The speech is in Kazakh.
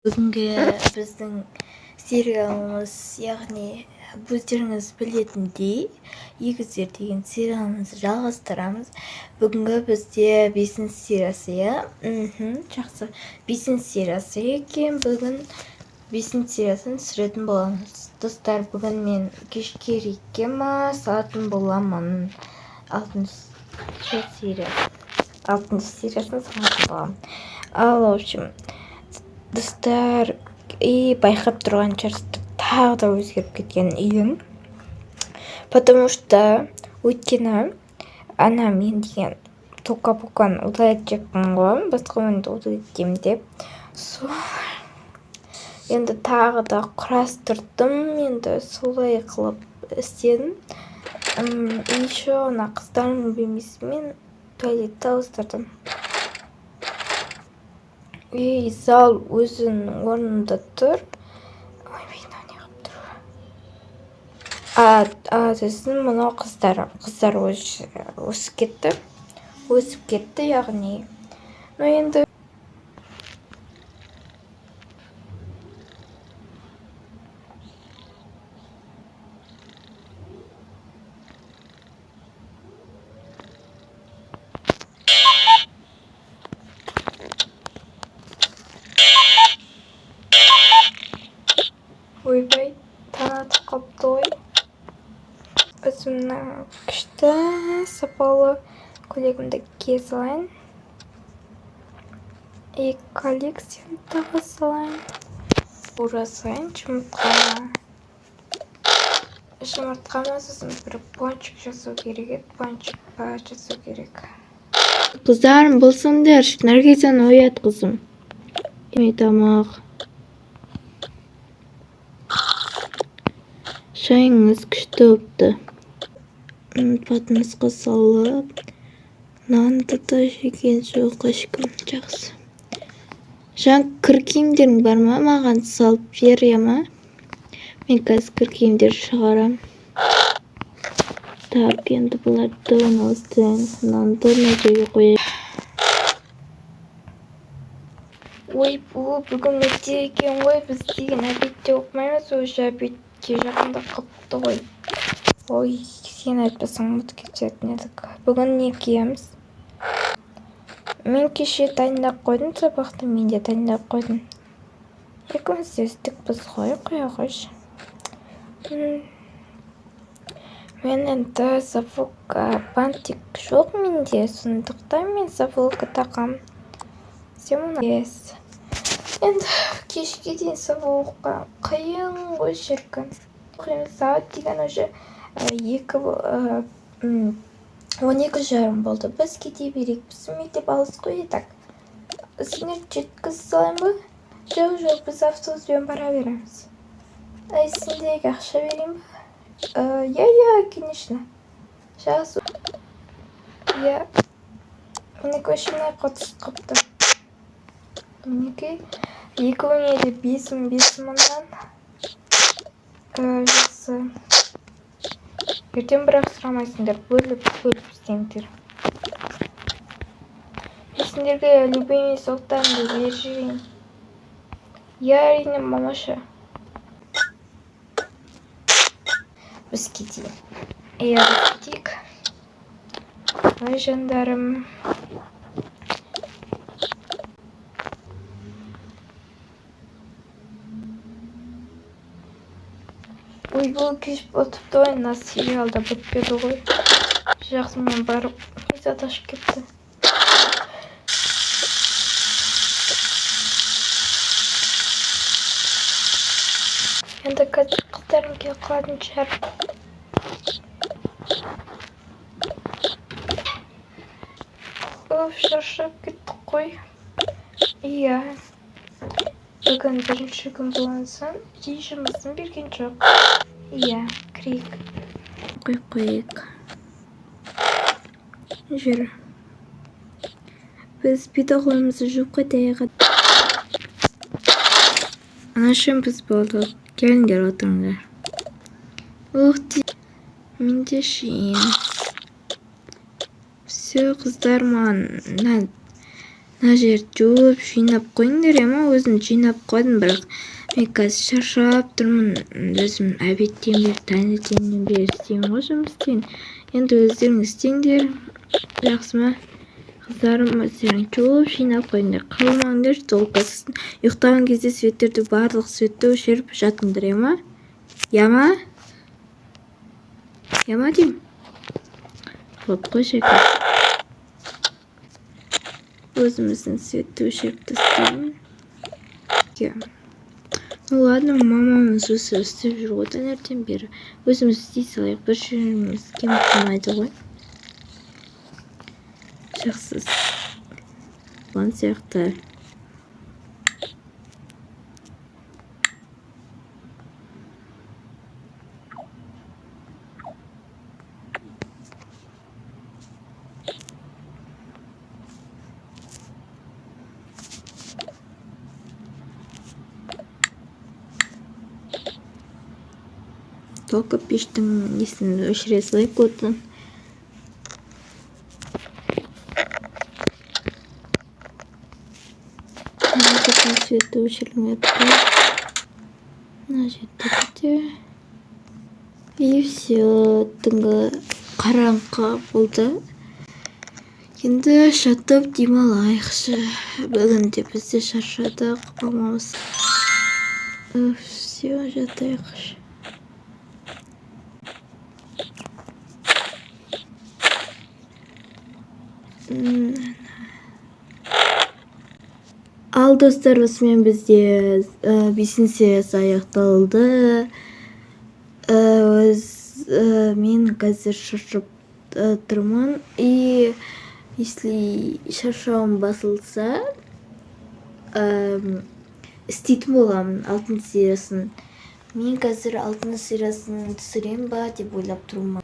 Бүгінгі біздің сериалымыз, яғни өздеріңіз білетіндей, «Егіздер» деген сериалымызды жалғастырамыз. Бүгінгі бізде бесінші сериясы, иә. Жақсы, бесінші сериясы екен. Бүгін бесінші сериясын түсіретін боламыз, достар. Бүгін мен кешке ма салатын боламын алтыншы серия, алтыншы сериясын салатын боламын. Ал, в общем, достар, и байқап тұрған шығарсыздар, тағы да өзгеріп кеткен үйім, потому что өйткені ана мен деген Тока Боканы удалить етіппін ғой, басқа ойынды удалить етемін деп. Сол енді тағы да құрастырдым, енді солай қылып істедім. Еще ана қыздардың бөлмесімен туалетті ауыстырдым, и зал өзінің орнында тұр. Ойбай, мынау не қылып тұр? А, сосын мынау қыздар өсіп кетті, өсіп кетті, яғни. Ну, енді ойбай, таң атып қалыпты ғой. Өзімнің күшті сапалы көйлегімді кие салайын и коллекцияны таға салайын, бура салайын жұмыртқа, жұмыртқа ма. Сосын бір пончик жасау керек еді, пончик па жасау керек. Қыздарым, болсаңдаршы, Наргизаны оят, қызым. Тамақ. Шайыңыз күшті болыпты. Подносқа салып, нанды да жеген жоқ ешкім. Жақсы. Жан, кір киімдерің бар ма? Маған салып бер, иә ма? Мен қазір кір киімдер шығарам. Так, енді бұларды орналастырайын. Нанды мына жерге қояйын. Ой, бүгін мектеп екен ғой, біз деген обедте оқымаймыз, уже обедке жақындап қалыпты ғой. Ой, сен айтпасаң, ұмытып кететін едік. Бүгін не киеміз? Мен кеше дайындап қойдым сабақты, мен де дайындап қойдым. Екеуміз де үздікпіз ғой, қоя қойшы. Мен енді заколка, бантик жоқ менде, сондықтан мен заколка тақамын. Сен мұны. Yes. Енді кешке дейін сабақ оқыған қиын ғой, шіркін. Сағат деген уже екі, 12:30 болды. Біз кете берейік, біздің мектеп алыс қой. Так, сендерді жеткізе салайын ба? Жоқ, жоқ, біз автобуспен бара береміз. Ай, сендерге ақша берейін ба? Иә, иә, конечно. Жақсы. Иә, мінекей, мына жаққа түсіп қалыпты. Мінекей, екеуіне де 5000, 5000-нан. Жақсы, ертең бірақ сұрамайсыңдар, бөліп бөліп істеңдер. Мен сендерге любимый соктарымды беріп жіберейін. Иә, әрине, мамаша. Біз кетейік. Иә, біз кетейік. Ой, жандарым. Ойбой, кеш батыпты ғой, мына сериал да бітпеді ғой. Жақсы, мен барып зат ашып кетті. Енді қазір қыздарым келіп қалатын шығар. Оф, шаршап кеттік қой. Иә, бүгін бірінші күн болған соң үй жұмысын берген жоқ. Иә, кірейік. Қойып қояйық. Жүр. Біз бет қолымызды жуып қайтайық. Анашым, біз болдық. Келіңдер, отырыңдар. Ух ты. Мен де ішейін. Все, қыздар, маған Мына жерді жуып, жинап қойыңдар, ема, өзім жинап қойдым, бірақ мен қазір шаршап тұрмын. Өзім обедтен бері, таңертеңнен бері істеймін ғой, жұмыс істеймін. Енді өздерің істеңдер, жақсы ма? Қыздарым, өздерің жуып, жинап қойыңдар. Қалмаңдар, только сосын ұйықтаған кезде светтерді, барлық светті өшіріп жатыңдар, ема? Яма? Яма деймін. Вот қойшы екен. Өзіміздің светті өшіріп тастаймын. Иә. Ну ладно, мамамыз өзі істеп жүр ғой таңертең бері. Өзіміз істей салайық, бір жеріміз кем қалмайды ғой. Жақсы. Болған сияқты. Только пештің несін өшіре салайық отын. Светті өшірілмепті. Мына жерде де. И все, түнгі қараңғы болды. Енді жатып демалайықшы. Бүгін де біз де шаршадық, мамамыз. Все, жатайықшы. Ал достар, осымен бізде 5 сериясы аяқталды. Мен қазір шаршап тұрмын. И если шаршауым басылса, істейтін боламын 6 сериясын. Мен қазір 6 сериясын түсірем ба деп ойлап тұрмын.